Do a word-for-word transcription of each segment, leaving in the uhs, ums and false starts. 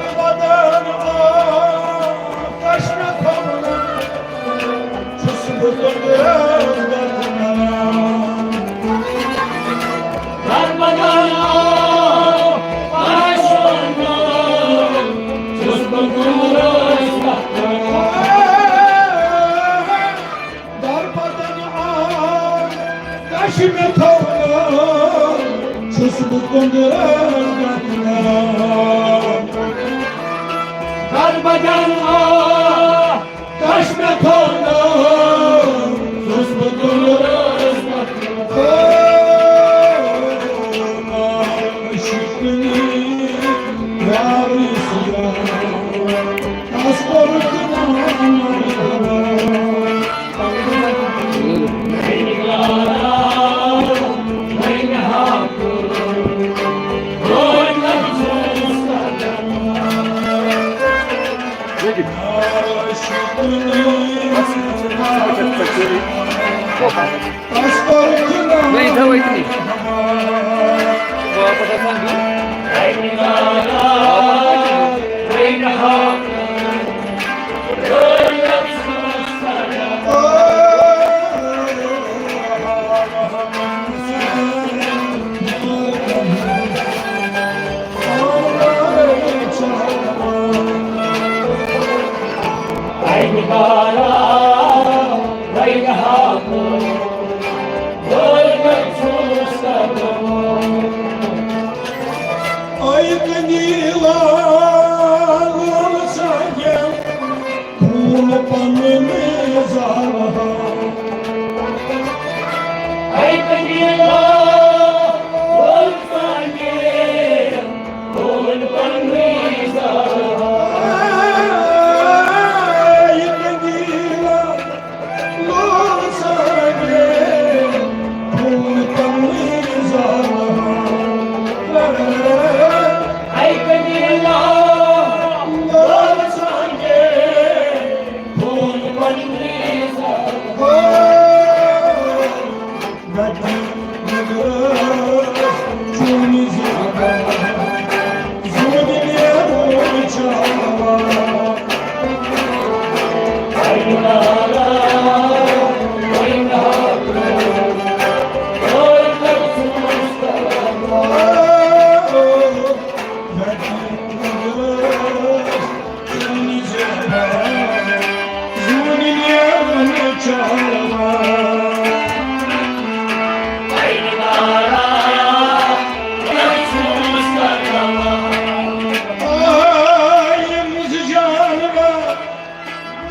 بدن آتش مےٚ تھوٚومُت، چھُس بہٕ تۄہہِ رٲضۍ گژھان۔ دربدن آتش مےٚ تھوٚومُت، چھُس بہٕ تۄہہِ رٲضۍ گژھان۔ دربدن آتش مےٚ تھوٚومُت، چھُس بہٕ تۄہہِ رٲضۍ گژھان۔ دربدن آتش مےٚ تھوٚومُت، چھُس بہٕ تۄہہِ رٲضۍ گژھان۔ عشقٕنی یارٕ سۭتۍ۔ नहीं था वो इतनी। वापस आसान भी।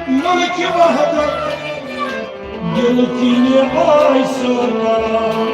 ملکہِ وحدت دل کِنہِ آے سرکار۔